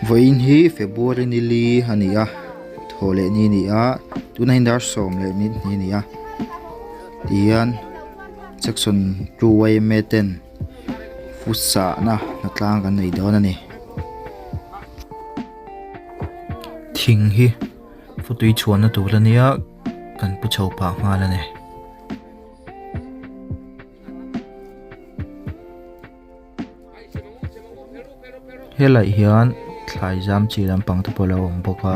Vawiin hi February ni li a ni a thaw leh ni a ni a tunah hian dar 12 a ni a tihian section 2 yma ten futsahna hnatlang kan nei dawn a ni. Thing hi futui chhuahna tur a nia kan pu chho phah nghal a ni. Helaiah hian thlai zam chi lampang te pawh a lo awm bawk a.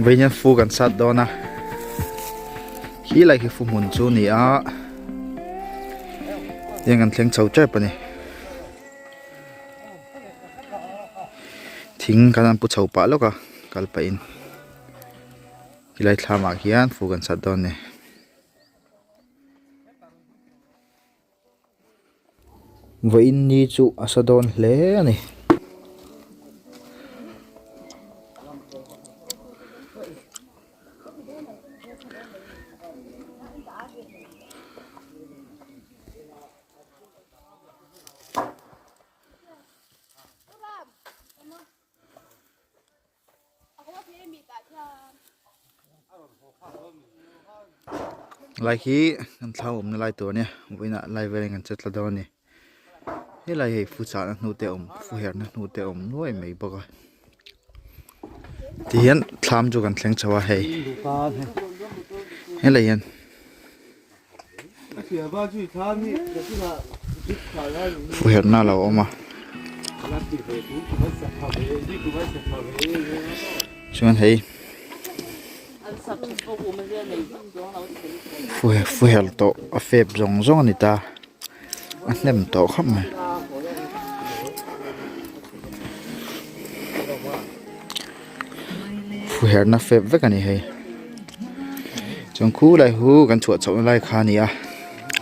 Vawiin fu kan sat dawn a khi lai khi fu hmun chu a ni a heng an thleng chho tep a ni thing kan han pu chho pah lawk a kal pah in helai thlam ah hian fu kan sat dawn a ni. Vawiin ni chu a sa dawn hle a ni. Lai hi kan thla awmna lai tur a nia vawiinah lai velin kan che tla dawn a ni helai hei fu chahna hnu te a awm fu herna hnu te a awm nuai mai bawk a tihian thlam chu kan thleng chho a hei helai hian. Fuherhna a lo awm a chuan hei fuherh tawh a fep zawng zawng a ni ta a hnem tawh khawp mai fuherhna fep vek a ni hei. Chuan khulai hu kan chhuah chhoh na lai kha a ni a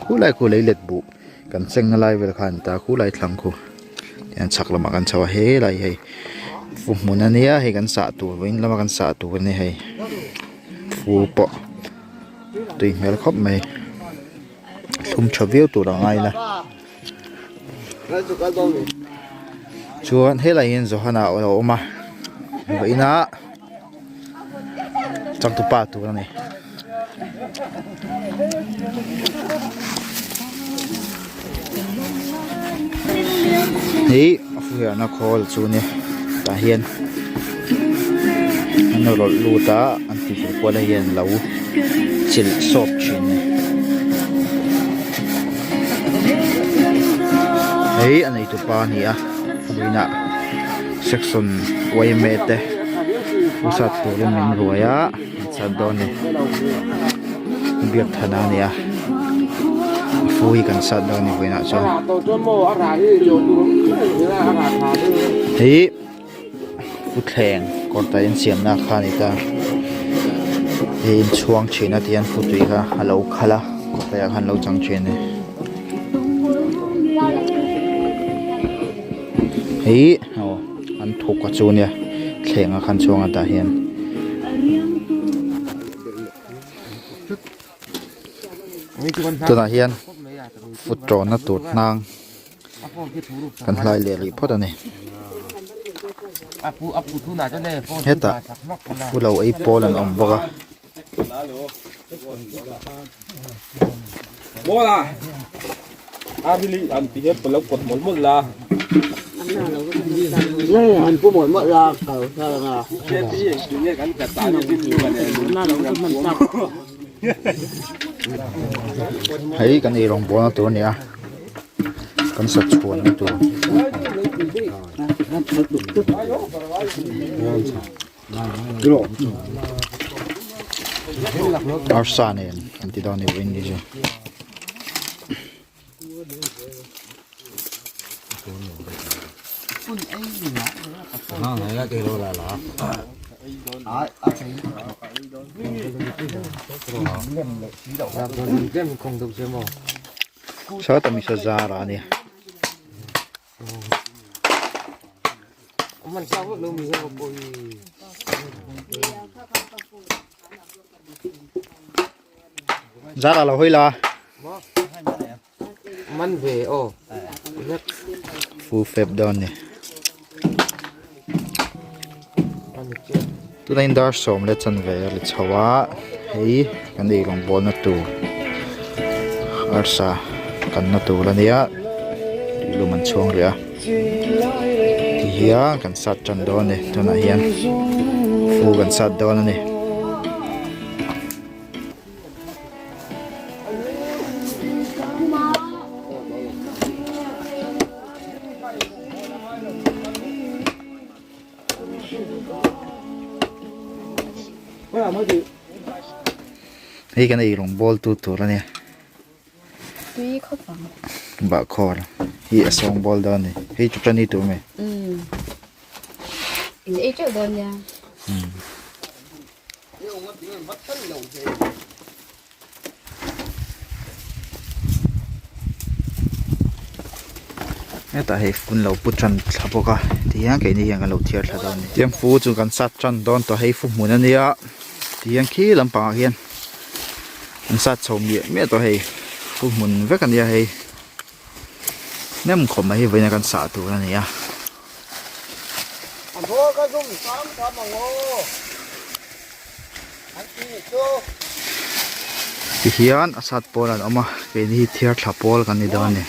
khulai khu lei let buh kan cheng na lai vel kha a ni ta khulai thlang khu tihian chhak lamah kan chho a helai hei fu hmun a nia hei kan sah tur vawiin lama kan sah tur a ni hei fu pawh tui hmel khawp mai thlum tha viau tur a ngai ila chuan helai hian Johana a lo awm a vawiin ah. Changtupa tur a ni. Hi a fuherhna khawl chu a ni tah hian an rawlh lut a an ti fel kual a hian lo chilh sawp thin a ni. Hei a neitupa a ni a vawiinah section yma te. Usat turin min ruai a an chat dawn a ni biak thana a ni a fu hi kan sat dawn a ni vawiinah chuan hei thuthleng kawr tai an siamna kha a ni ta hei inchhuang thin a tihian futui kha a lo khal a kawr taiah khan a lo chang thin a ni hei aw. An thawk a chu nia thleng a khan chuang a tah hian. Tunah hian fut tawnna tur hnang kan hlai leh rih phawt a ni. Hetah fu lo ei pawl an awm bawk a. Hei kan ei rawngbawlna tur a ni a kan sa chhuanna tur. Arsa nen an ti dawn ni vawiin ni chu. Sawta mi saw zar a nia. Zar a lo hawi la. Man ve aw. Full fab dawn ni. Tuna in dar sawm leh chanve a ri chho a hei kan ei rawng bawlna tur arsa kanna tur a nia tuilum an chhuang rih a tihian kan sat tan dawn a ni tunah hian fu kan sat dawn a ni. Hei kan ei rawng bawl tu tur a nia bahkhawr hi a sawng bawl dawn a ni hei chu tani tur mai. Hetah hei fun lo pu tan thla bawk a tihian keini hian kan lo thiar thla dawn a ni tiang fu chu kan sat tan dawn tawh hei fu hmun a nia tihian khi lampangah hian an sat chho miah miah tawh hei fu hmun vek a nia hei nem khawp mai hi vawiin a kan sah tur a ni a. Tihian a sat pawl an awm a keini hi thiar thla pawl kan ni dawn a ni.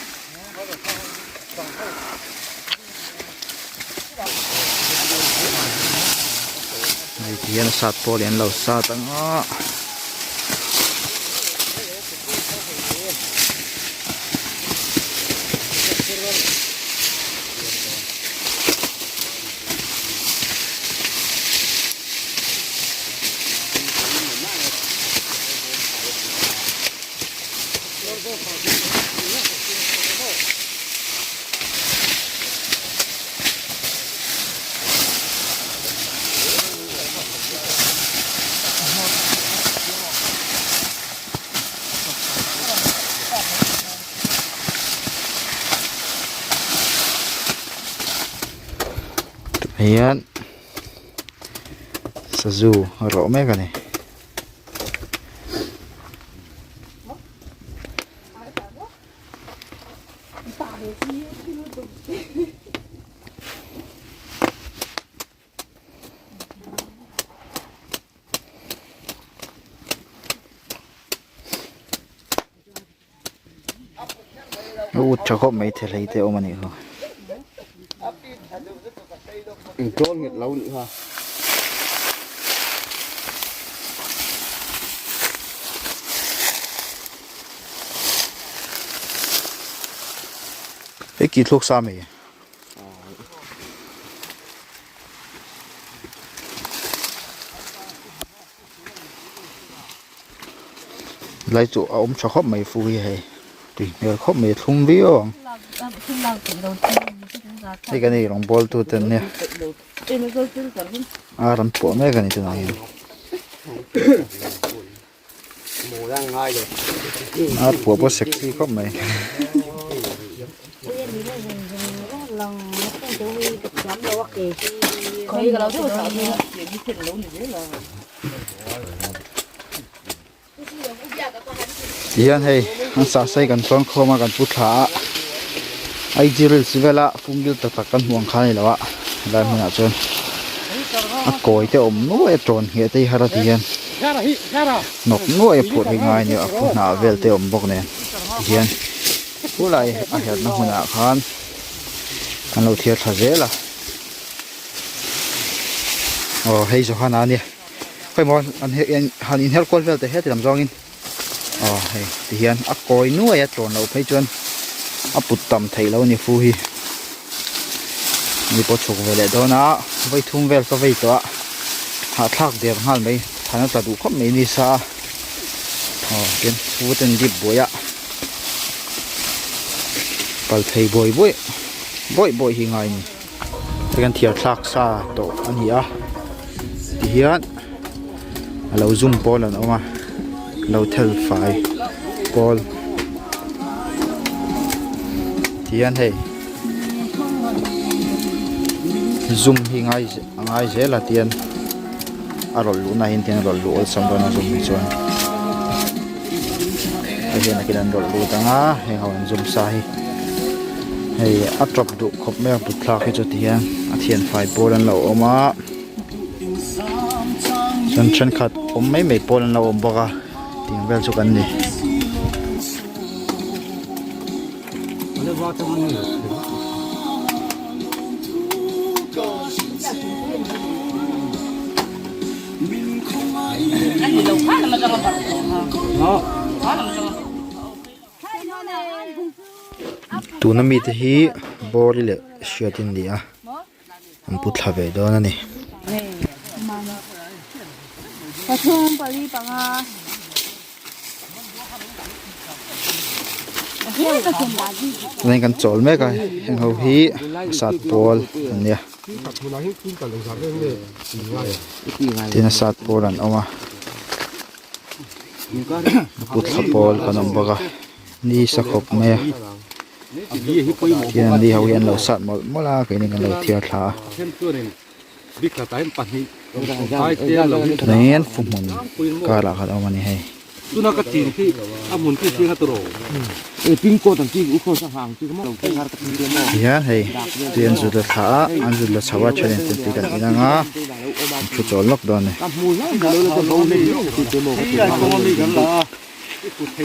Hei tihian a sat pawl hi an lo sat ang a. Hian sazu a rawh mek a ni. A ut tha khawp mai thei hlei te a awm a nih kha. Engkawl nghet lo nih kha. Hei ki thluk sa mai. Lai chu a awm tha khawp mai fu hi hei tui hmel khawp mai a thlum viau ang hei kan ei rawng bawl tu te an nia ar an puah mek a ni tunah hian ar puah pawh sexy khawp mai. Tihian hei an sahsai kan chuan khawm a kan pu thla a IG reels vela fungil tak tak kan hmuh ang kha a ni lo a helai hmunah chuan a kawi te awm nuai a tawn ngheh te hi har a ti hian hnawk nuai a phurh hi ngai a nia a phu hnah vel te awm bawk nen tihian khulai a herhna hmunah khan an lo thiar thla zel a aw hei Johana a nia. Khawimaw an han inher kual vel teh heti lam zawngin aw hei tihian a kawi nuai a tlawn loh phei chuan a put tam theih loh a ni fu hi ni pawh chhuk ve leh dawn a vawi thum vel ka vei tawh a hahthlak der nghal mai than a tla duh khawp mai nisa a aw tian fu te an dip buai a kal thei buai buai buai buai hi ngai a ni. Hei kan thiar thlak sa tawh a ni a. Tihian a lo zum pawl an awm a lo thel fai pawl tihian hei zum hi ngai a ngai zel a tihian a rawlh luh na ah hian tihian a rawlh luh awlsam dawn a zum hi chuan hei hian a kil an rawlh lut ang a heng ho an zum sa hi hei a tawp duh khawp mai a kut thlak hi chu tihian a thian fai pawl an lo awm a. Chuan thenkhat awm mai mai pawl an lo awm bawk a tiang vel chu kan ni. Tuna mite hi bawri leh hriat in ni a. An pu thla ve dawn a ni. Tunah kan chawl mek a heng ho hi sat pawl an nia tin a sat pawl an awm a pu thla pawl kan awm bawk a ni sa khawp mai a. Thian an ni ho hi an lo sat mawlh mawlh a keini kan lo thiar thla a tunah hian fu hmun karah khan a awm a ni hei. Tihian hei tui an zut la thla a an zut la chho a thenin tui kan in ang a an thu chawl lawk dawn a ni.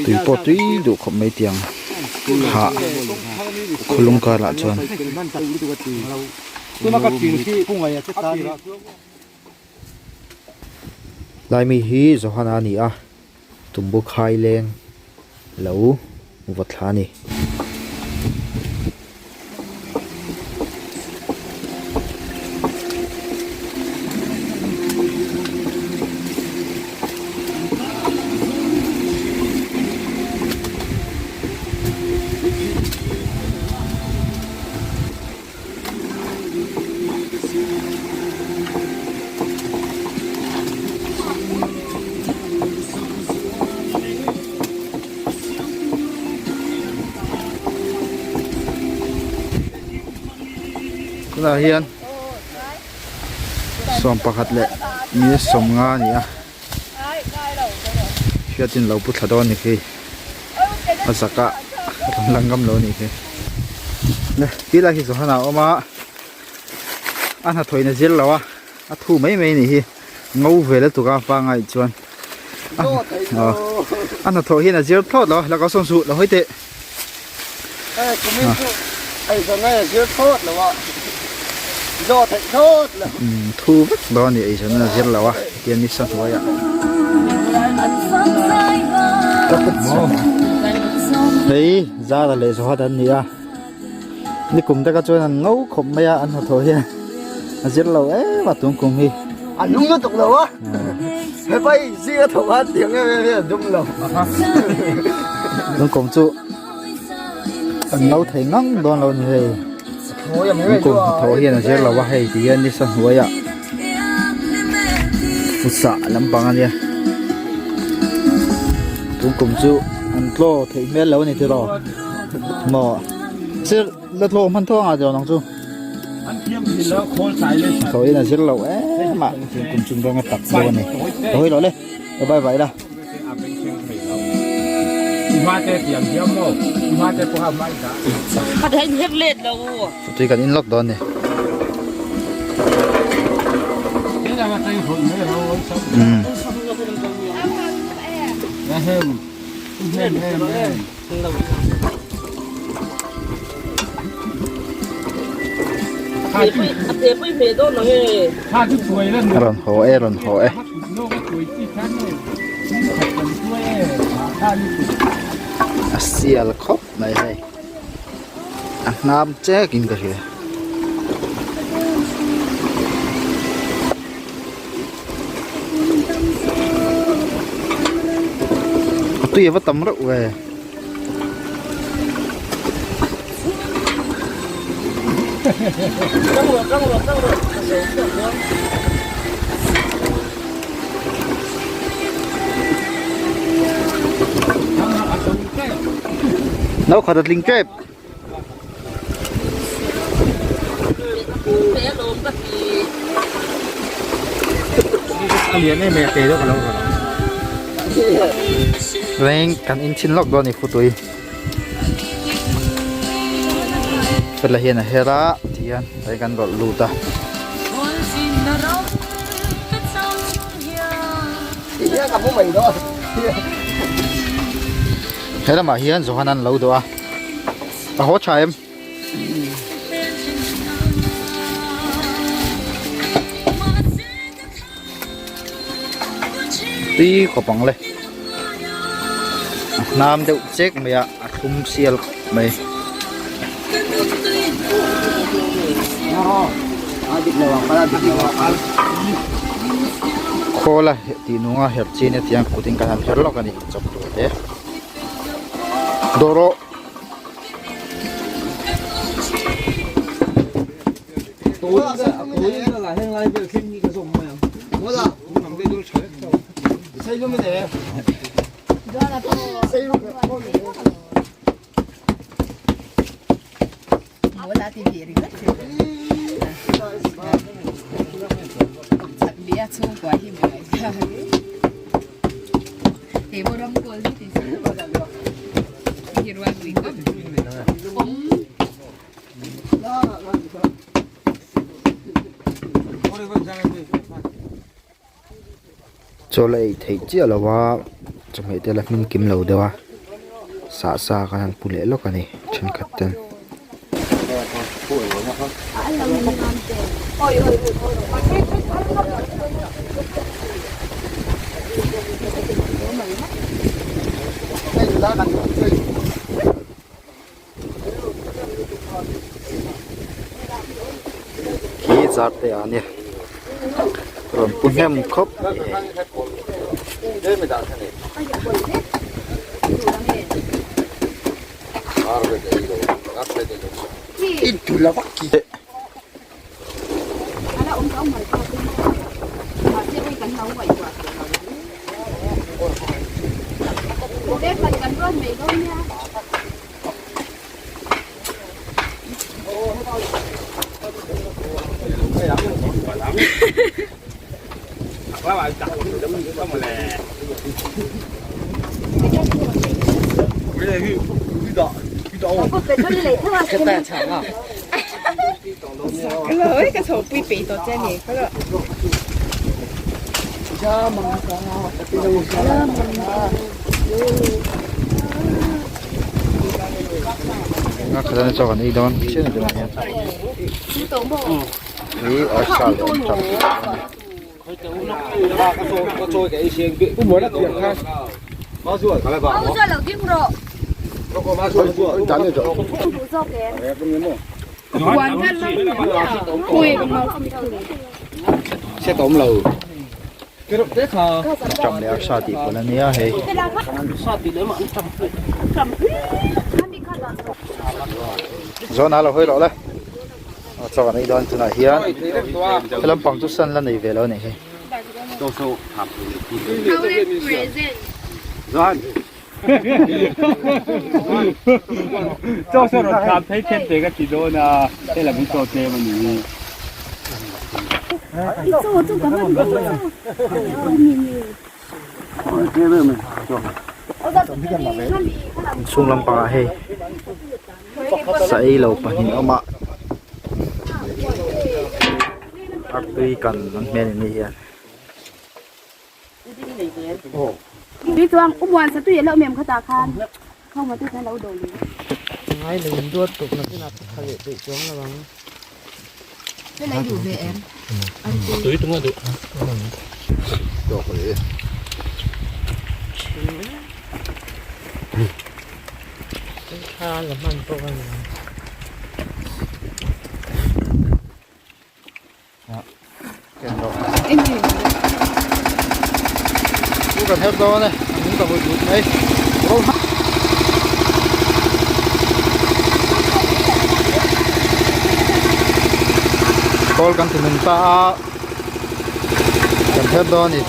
Tui pawh tui duh khawp mai tiang hah khawlung karah chuan. Laimi hi Johana a ni a, tumbu khai leng lo vaw thla a ni. Tunah hian 11 leh mi 50 a ni a hriatin lo pu thla dawn ni khi a zak a rawn lang ngam lo a nih khi le ti lai hi Johana a awm a a hnathawhin a zir lo a a thu mai mai a nih hi ngo ve lutuk a pangai chuan a a hnathawh hian a zir thlawt lo a la kal sawn suh lo hawi teh. Thu vek dawn a ni eizawnna a zir lo a tian nisa hnuaiah hei zara leh zawhat an ni a nikum taka chuan an ngo khawp mai a an hnathawh hian a zir lo em a tun kum hi a lung lutuk lo a hepa hi zing a thawh a tiang em em hian a dum lo tun kum chu an lo thei ngang dawn lo a ni hei tun kum hnathawh hian a zir lo a hei ti hian nisa hnuaiah futsah lampang a nia tun kum chu an tlaw theih hmel lo a ni tiraw maw sir la tlaw hman thawng ah tiraw nang chu thaw in a zir loh em a tun kum chung dawn a tak deuh a ni hawi loh le ka vai vai la. Tui kan in lawk dawn ni. A rawn haw e a rawn haw e. A sial khawp mai hei a hnam chek in ka hria. A tui a va tam reuh ve. No khat a tling tep. Reng kan in chin lawk dawn ni futui. Fela hian a her a tihian tlai kan rawlh lut a. He lamah hian Johan an lo dawh a a haw tha em? Tui khawp ang le a hnam deuh chek mai a a thlum sial khawp mai. Khawl a tih nunga herh chi ania tiang kut in kan han her lawk a ni chawp tur te dawh rawh. Chaw la ei theih chiah lo a chawhmeh te la hmin kim lo deuh a sah sa kan han pu leh lawk a ni thenkhat ten. Khi zar te ah nia rawn pu hnem khawp mai hei. Nga khat an chaw kan ei dawn chian a tunah hian hi arsa leh an cham tih a ni. Cham leh arsa tih pawlh a nia hei. Zawn a lo hawi rawh le. Chaw kan ei dawn tunah hian he lampang chu sun la nei ve lo a nih hi. Inchhung lampangah hei sa ei lo pahnih a awm a artui kan an hmel ni hian. Chu kan her dawn e an ka hawi dut mai kawl kan ti nung ta a kan her dawn a ni.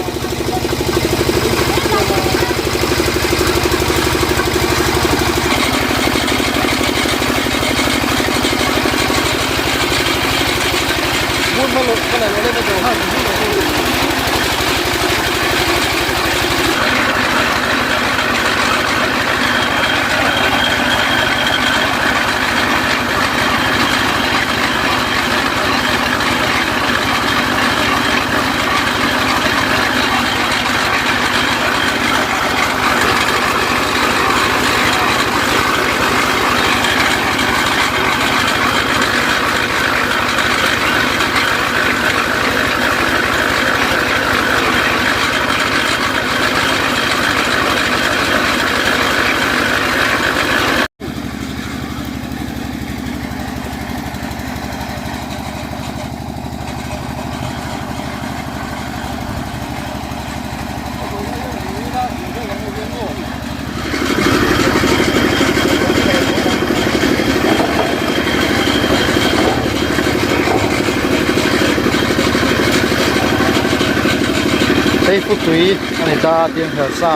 Hei putui a ni ta tiang her sa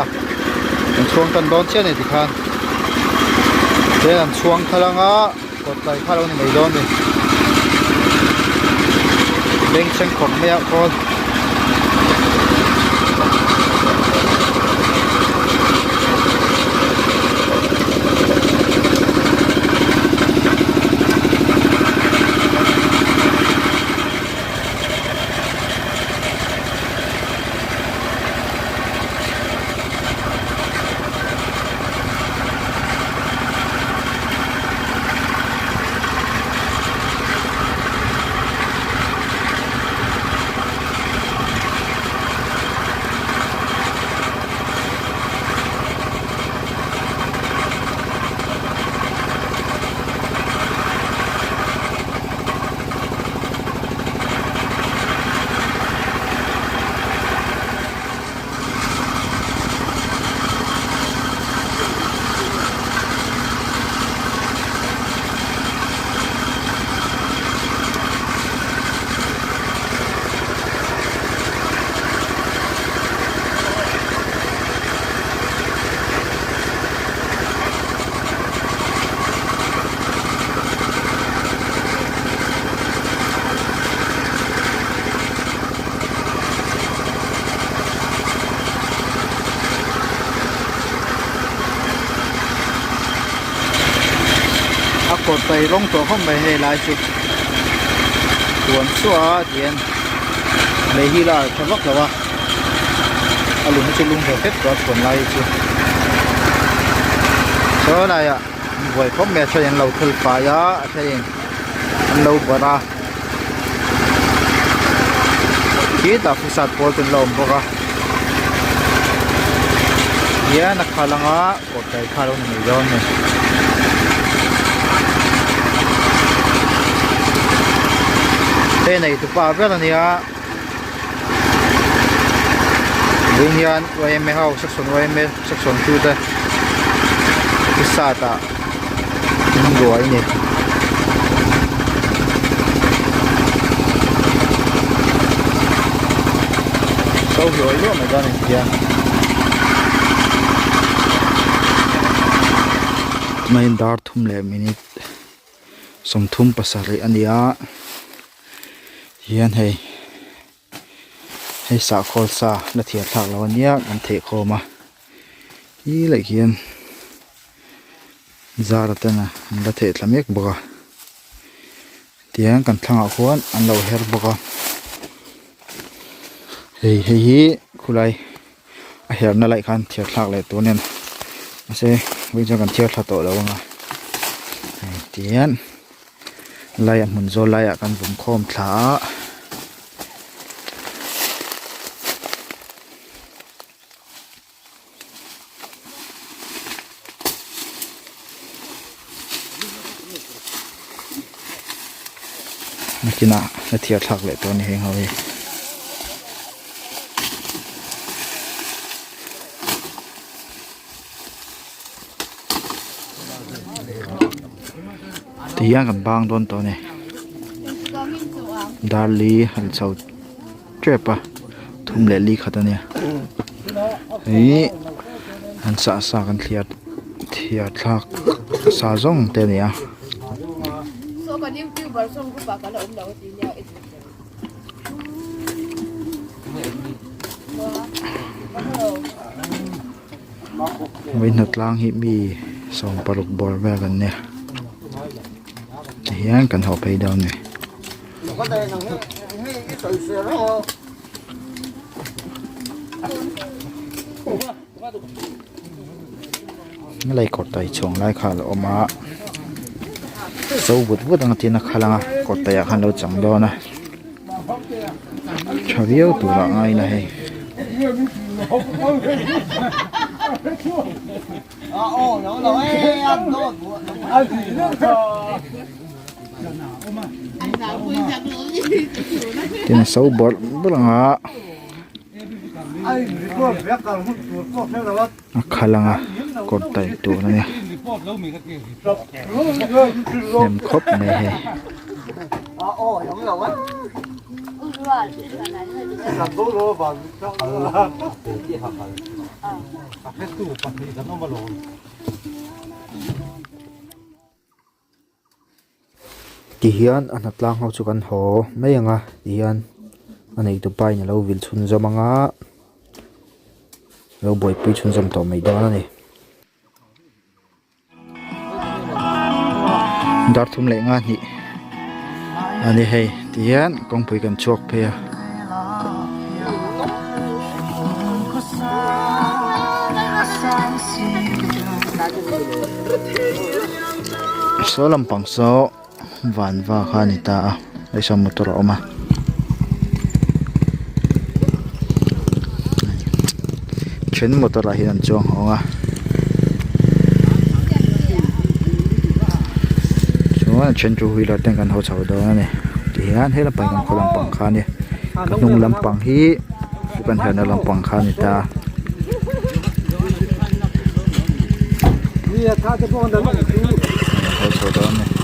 an chhuang tan dawn chiah a ni tikhan tian an chhuang khalh anga kawt tlai kha a lo ni mai dawn a ni bengchheng khawp mai ah khawn. A kawt tai rawng tawh khawp mai hei lai chu tuan suah a tihian lei hi la tha vak lo a a lung hi chu lung ve fep tawh a chhuan lai hi chu saw laiah buai khawp mai a then an lo thel fai a a thenin an lo barh a khitah fusat pawl te an lo awm bawk a hian a khal anga kawt kai kha a lo ni mai dawn a ni. Hei nei tupa ber a nia vawiin hian yma ho section yma section 2 te fusat ah an ruai a ni. So hlawi luah mai dawn a ni hian. Tunah hian dar thum leh minute 37 a ni a hian hei hei sahkhawl sa la thiar thlak lo a nia kan theh khawm a hi leh khian zar atana an la theh thla mek bawk a tihian kan thlangah khuan an lo her bawk a hei hei hi khulai a herna laih khan thiar thlak leh tur nen mahse vawiin chuan kan thiar thla tawh lo ang a hei tihian laiah hmun zawl laiah kan vawm khawm thla a. Nakinah la thiar thlak leh tur a ni heng ho hi. Tihian kan bang dawn tawh a ni darli han chho tep a thum leh li khat a nia ih an sah sa kan thliar thiar thlak sa zawng te a ni a. Vawi hnatlang hi mi 60 bawr vel kan nia tihian kan haw phei dawn a ni. Lei kawr tai chhuang lai kha a lo awm a so vut vut ang tin a khal ang a kawr tai ah khan a lo chang dawn a tha viau tur ah ngai ila hei. Tin a so bawrh bawrh ang a. A khal anga kawr tai tur a nia hnem khawp mai hei. Tihian a hnatlang ho chu kan haw mai ang a tihian a neitu pa in alo vil chhunzawm ang a lo buaipui chhunzawm tawh mai dawn a ni. Dar thum leh nga hnih a ni hei tihian kawngpui kan chhuak phei a. Saw lampang saw vanva kha a ni ta a hei saw motor a awm a then motor ah hian an chuang hawng a chuan a then two wheeler ten kan haw chho dawn a ni tihian he lampang hi kan khaw lampang kha a ni ka hnung lampang hi kan herna lampang kha a ni ta a. Haw chho dawn a ni.